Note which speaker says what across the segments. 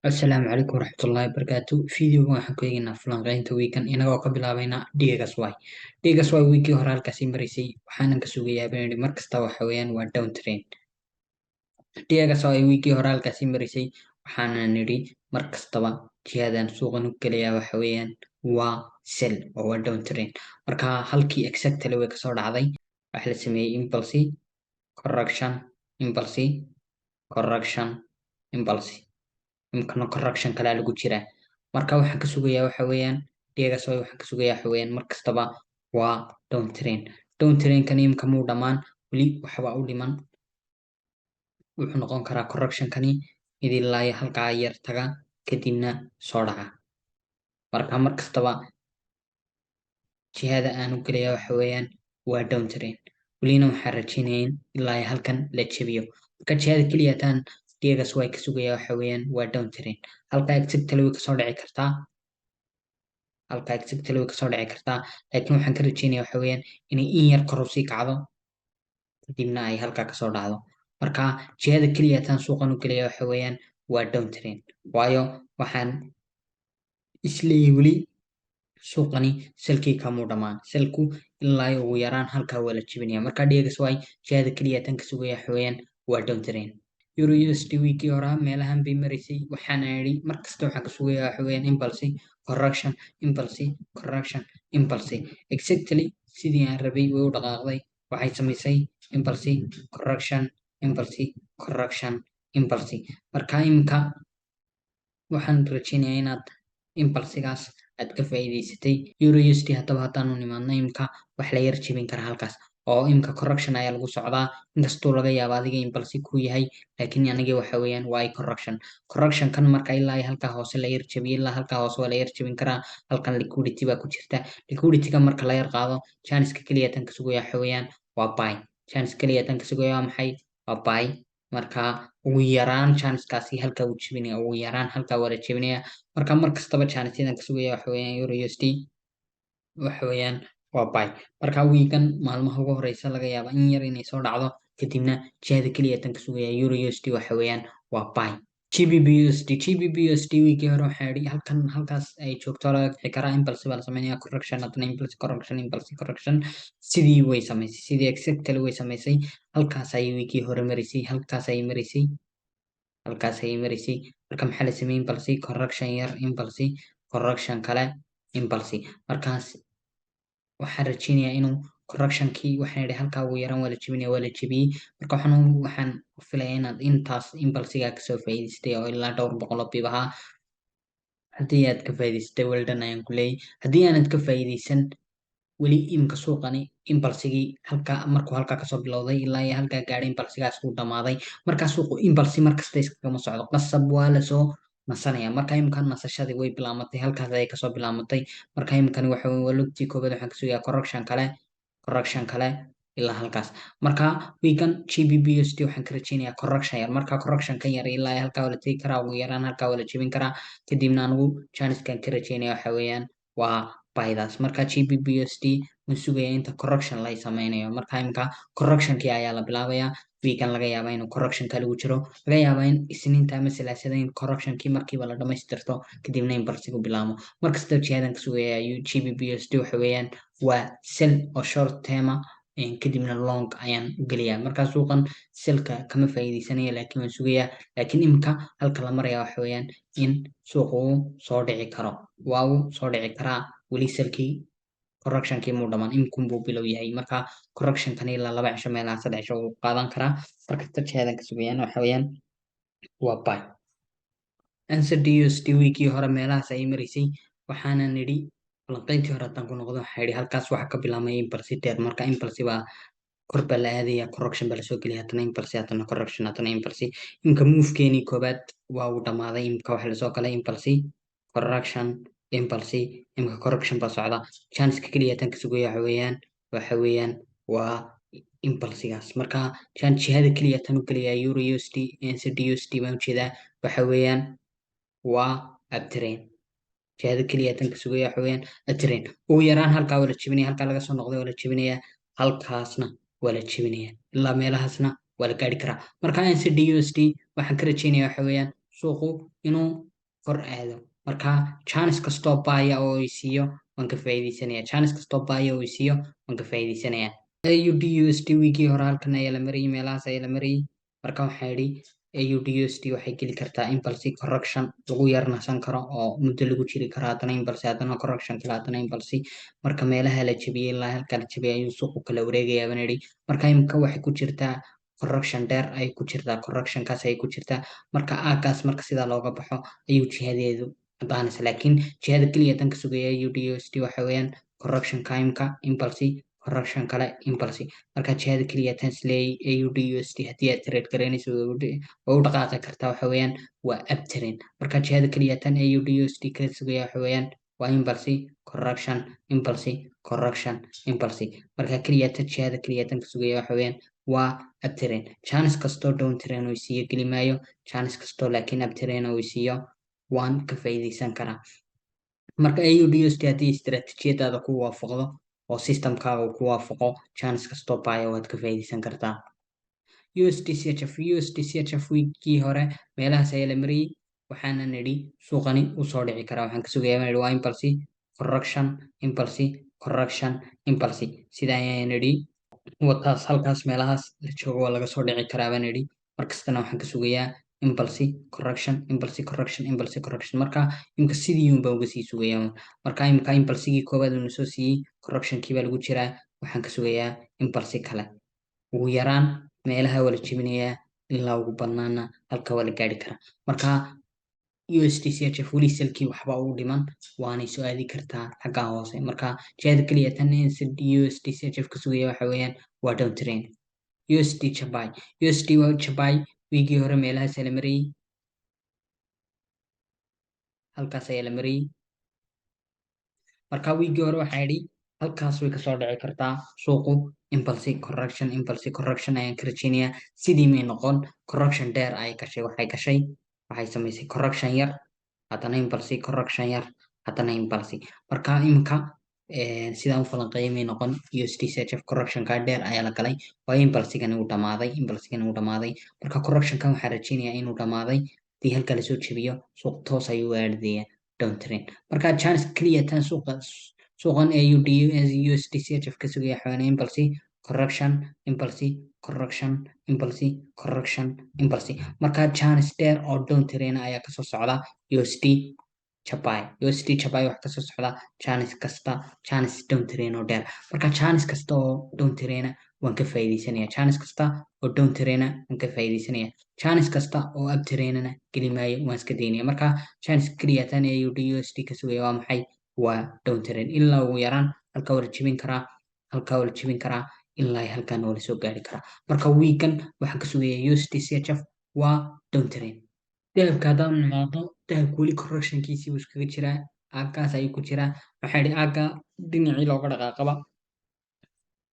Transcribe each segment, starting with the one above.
Speaker 1: Asalaamu calaykum waraxmatullaahi wabarakaatu. Videogan waxaan ku eegaynaa falanqeynta weekan, inagoo ka bilaabayna DXY. DXY weekii hore halkaasi maraysay, waxaanan ka sugayaa baan yidhi mar kasta waxa weeyaan waa down trend. DXY weekii hore halkaasi maraysay, waxaanan nidhi mar kastaba jihadan suuqan u gelayaa waxa weeyaan waa sell oo waa down trend. Marka halkii exactly way kasoo dhacday. Waxa la sameeyey impulse, correction, impulse, correction, impulse. Imkana correction kalaa lagu jiraa. Marka waxaan ka sugayaa waxa weeyaan DXY, waxaan ka sugayaa waxa weeyaan mar kastaba waa down trend. Down trendkan imka muu dhammaan, weli waxba u dhiman. Wuxuu noqon karaa correctionkani mid ilaa iyo halkaa yar taga, kadibna soo dhaca. Marka mar kastaba jihada aan u gelaya waxa weeyaan waa down trend. Welina waxaan rajeynayaa in ilaa iyo halkan la jebiyo. Marka jihada keliya taan DXY ka sugaya waxa weeyaan waa down trend. Halka exactly way kasoo dhici kartaa, halka exactly way kasoo dhici kartaa, laakiin waxaan ka rajeynaya waxa weeyaan inay in yar kor usii kacdo, kadibna ay halkaa kasoo dhacdo. Marka jihada keliya taan suuqan u gelaya waxa weeyaan waa down trend, waayo waxaan isleeyahay weli suuqani sellkii kamuu dhammaan. Sellku ilaa iyo ugu yaraan halkaa waa la jebinaya. Marka DXY jihada keliya tan ka sugaya waxa weeyaan waa down trend. Euro USD weekii hore meelahan bay maraysay. Waxaana idhi mar kasta waxaan ka sugayaa waxa weeyaan impulse, correction, impulse, correction, impulse. Exactly sidii aan rabay way u dhaqaaqday. Waxay samaysay impulse, correction, impulse, correction, impulse. Marka iminka waxaan rajeynayaa inaad impulsigaas aad ka faa'iidaysatay. Euro USD haddaba haddaanu nimaadno, imika wax la yar jebin karaa halkaas oo imika correction ayaa lagu socdaa. Inkastoo laga yaabo adiga impulse ku yahay, laakiin aniga waxa weeyaan waa correction. Correction kan marka ilaa iyo halkaa hoose la yar jabiyo, ilaa halkaa hoose waa la yar jebin karaa. Halkan liquidity baa ku jirta. Liquidity-ga marka la yar qaado, chance-ka keliya tan ka sugaya waxa weeyaan waa buy. Chance keliya tan ka sugaya waa maxay? Waa buy. Marka ugu yaraan chance-kaasi halkaa uu jebinaya, ugu yaraan halkaa waa la jebinaya. Marka mar kastaba chance-yadan ka sugaya waxa weeyaan euro USD waxa weeyaan waa buy. Marka weekan maalmaha ugu horeysa laga yaaba in yar inay soo dhacdo, kadibna jihada keliya tan ka sugaya euro USD waxa weeyaan waa buy. GBP USD, GBP USD weekii hore waxaa yidhi halkan, halkaas ay joogto laga kici karaa, impulse baa la sameynaya, correction, haddana impulse, correction, impulse, correction. Sidii way samaysay, sidii exactly way samaysay. Halkaas ayay weekii hore maraysay, halkaas ayay maraysay, halkaas ayay maraysay. Marka maxaa la sameeyey? Impulse, correction yar, impulse, correction kale, impulse. Markaas waxaan rajeynayaa inuu correctionkii waxaan idhi halkaa ugu yaraan waa la jebinaya, waa la jebiyey. Marka waxaan filayaa inaad intaas impulsigaa kasoo faa'iidaystay oo ilaa dhowr boqol oo pip ahaa. Haddii aad ka faa'iidaystay, well done ayaan ku leeyay. Haddii aanad ka faa'iidaysan weli, imka suuqani impulsigii halkaa markuu halkaa kasoo bilowday ilaa iyo halkaa gaadhay, impulsigaas uu dhamaaday. Markaa suuqu impulse markasta iskagama socdo, qasab waa lasoo nasanaya. Marka imika nasashadii way bilaamatay, halkaas ayay kasoo bilaamatay. Marka imikani waxa waa lugtii koobaad. Waxaan ka sugayaa correction kale, correction kale ilaa halkaas. Marka weekan GBP USD waxaan ka rajeynayaa correction yar. Marka correction kan yar ilaa halkaa waa la tegi karaa, ugu yaraan halkaa waa la jebin karaa. Kadibna anigu chance-kan ka rajeynaya waxa weeyaan waa buydaas. Marka GBP USD waan sugaya inta correction lay sameynayo. Marka imika correctionkii ayaa la bilaabayaa. Weekan laga yaabaa inuu correctionka lagu jiro, laga yaabaa in Isniinta ama Salaasada in correctionkii markiiba la dhamaystirto, kadibna impulsigu bilaamo. Markasta jihadan ka sugaya GBP USD waxa weeyaan waa sell oo short term, kadibna long ayaan u gelayaa. Markaa suuqan sellka kama faa'iideysanaya, laakiin waan sugayaa. Laakiin imika halka la maraya waxa weeyaan in suuqa uu soo dhici karo, waa uu soo dhici karaa. Weli sellkii correctionkii muu dhamaan, imikun buu bilow yahay. Marka correctionkan ilaa 2 cisho, meelaha 3 cisho uu qaadan karaa. Markasta jihadan ka sugayaan waxa weeyaan waa buy. NZD USD weekii hore meelahaas ayay maraysay. Waxaana nidhi falanqayntii hore haddaan ku noqdo, waxaa yidhi halkaas waxa ka bilaabmay impulse dheer. Marka impulse baa kor baa la aadaya, correction baa lasoo gelaya, haddana impulse, haddana correction, haddana impulse. Imka movekeenii koobaad waa uu dhamaaday. Imka waxa lasoo galay impulse, correction, impulse. Imka correction baa socda. Chanceka keliya tan ka sugaya waxa weeyaan waa impulsigaas. Marka jihada keliya tan u gelaya euro USD, NZD USD baan ujeedaa, waxa weeyaan waa uptrend. Jihada keliya tan ka sugaya waxa weeyaan uptrend. Ugu yaraan halkaa waa la jebinaya, halkaa laga soo noqday waa la jebinaya, halkaasna waa la jebinaya, ilaa meelahaasna waa la gaari karaa. Marka NZD USD waxaan ka rajeynaya waxa weeyaan suuqu inuu Kor aado. Marka chance kastoo buy ah oo i siiyo waan ka faa'iidaysanaya. Chance kastoo buy ah oo i siiyo waan ka faa'iidaysanaya. AUD USD wiigii hore halkan ayaa la marayay, meelahaas ayaa la marayay. Marka waxaa idhi AUD USD waxay geli kartaa impulse correction lagu yar nasan karo oo muddo lagu jiri karo, haddana impulse, haddana correction kale, haddana impulse. Marka meelaha la jebiyey ilaa halka la jebiyey ayuu suuqu kala wareegayaa baan idhi. Marka imika waxay ku jirtaa correction dheer ay ku jirtaa, correctionkaas ay ku jirtaa. Marka aagaas marka sidaa looga baxo ayuu jihadeedu cadaanaysa, laakiin jihada keliya tan ka sugaya AUD USD waxa weeyaan correction timeka, impulse, correction kale, impulse. Marka jihada keliya tan isleeyay AUD USD haddii aad trade garaynayso oo u dhaqaaqi kartaa waxa weeyaan waa uptrend. Marka jihada keliya tan AUD USD ka sugaya waxa weeyaan waa impulse, correction, impulse, correction, impulse. Marka keliya tan jihada keliya tan ka sugaya waxa weeyaan waa uptrend. Chance kastoo downtrend oo siiyo geli maayo, chance kastoo laakiin uptrend oo siiyo waan ka faa'iidaysan karaa. Marka AUD USD haddii istiraatiijiyadaada ku waafaqdo oo systemkaaga uu ku waafaqo, chance kastoo buy ah waad ka faa'iidaysan kartaa. USD CHF, USD CHF wiigii hore meelahaas ayaa la mariyey. Waxaana nidhi suuqani u soo dhici karaa. Waxaan ka sugayaa baan nidhi waa impulse, correction, impulse, correction, impulse. Sida ayaan nidhi wataas halkaas meelahaas la joogo waa laga soo dhici karaa baan nidhi. Markastana waxaan ka sugayaa impulse, correction, impulse, correction, impulse, correction. Marka imka sidii un baan uga sii sugayaa. Marka imka impulsigii koowaad uu soo siiyey, correctionkii baa lagu jiraa. Waxaan ka sugayaa impulse kale. Ugu yaraan meelaha waa la jebinayaa, ilaa ugu badnaana halka waa la gaari karaa. Marka USD CHF weli sellkii waxba u dhiman, waanay soo aadi kartaa xaggaa hoose. Marka jihada keliya tan USD CHF ka sugaya waxa weeyaan waa down trend. USD JPY, USD JPY wiigii hore meelahaas la marayay, halkaas ayaa la marayay. Marka wiigii hore waxaa idhi halkaas way kasoo dhici kartaa suuqu, impulse, correction, impulse, correction ayaan ka rajeynayaa. Sidii may noqon, correction dheer ay gashay. Waxay gashay, waxay samaysay correction yar, haddana impulse, correction yar, haddana impulse. Marka iminka sidaan u falanqeeyay may noqon. USD CHF correctionka dheer ayaa la galay, waayo impulsigani uu dhamaaday, impulsigani uu dhamaaday. Marka correctionkan waxaan rajeynayaa inuu dhamaaday. Haddii halka lasoo jebiyo, suuq toos ayuu aadaya downtrend. Marka chance keliya tan suuqa suuqan AUD USD CHF ka sugaya xawaana impulse, correction, impulse, correction, impulse, correction, impulse. Marka chance dheer oo downtrend ayaa kasoo socda USD JPY. USD JPY wax kasoo socda chance kasta, chance downtrend oo dheer. Marka chance kasta oo downtrend waan ka faa'iidaysanaya, chance kasta oo downtrend waan ka faa'iidaysanaya, chance kasta oo uptrendna geli maayo, waan iska daynaya. Marka chance keliya tan AUD USD ka sugaya waa maxay? Waa downtrend. Ilaa ugu yaraan halka waa la jebin karaa, halka waa la jebin karaa, ilaa halkan waa lasoo gaari karaa. Marka wiigan waxaan ka sugaya USD CHF waa downtrend. Dahabka haddaan nimaado, dahabku weli correctionkiisii buu iskaga jiraa, aaggaas ayuu ku jiraa. Waxaa idhi aagga dhinacii looga dhaqaaqaba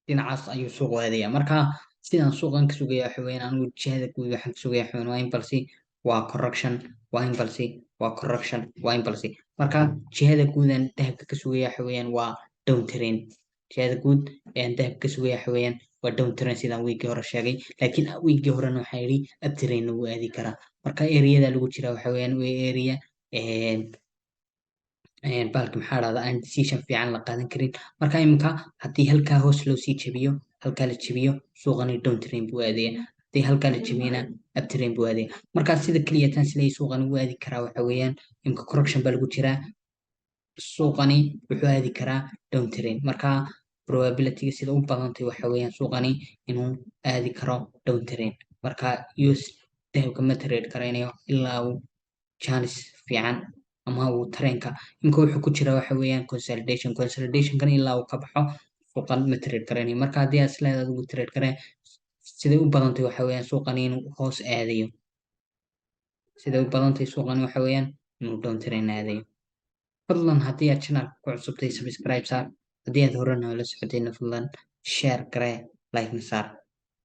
Speaker 1: dhinacaas ayuu suuqu aadaya. Marka sidaan suuqan ka sugaya waxa weeyaan, anigu jihada guud waxaan ka sugaya waxa weeyaan waa impulse, waa correction, waa impulse, waa correction, waa impulse. Marka jihada guudan dahabka ka sugaya waxa weeyaan waa downtrend. Jihada guud ayaan dahabka ka sugaya waxa weeyaan waa downtrend, sidaan wiigii hore sheegay. Laakiin wiigii horena waxaa yidhi uptrend wuu aadi karaa. Marka areada lagu jira waxa weeyaan waa area bahalka maxaa dhahda aan decision fiican la qaadan karin. Marka iminka haddii halkaa hoos loo sii jebiyo, halkaa la jebiyo, suuqani downtrend buu aadaya. Haddii halkaa la jebiyana, uptrend buu aadaya. Marka sida keliya tan silay suuqani u aadi karaa waxa weeyaan imika correction baa lagu jiraa, suuqani wuxuu aadi karaa downtrend. Marka probability sida u badantay waxa weeyaan suuqani inuu aadi karo downtrend. Marka US dahabka ma trade karaynayo ilaa uu chance fiican ama uu trendka imika wuxuu ku jira waxa weeyaan consolidation. Consolidationkan ilaa uu ka baxo suuqan ma trade karaynayo. Marka haddii aad isleedahay adigu trade kareen, siday u badantay waxa weeyaan suuqani inuu hoos aadayo. Siday u badantay suuqani waxa weeyaan inuu downtrend aadayo. Fadlan haddii aad channelka ku cusubtay, subscribe saar. Haddii aad hore noola socotayna, fadlan share garee, like na saar.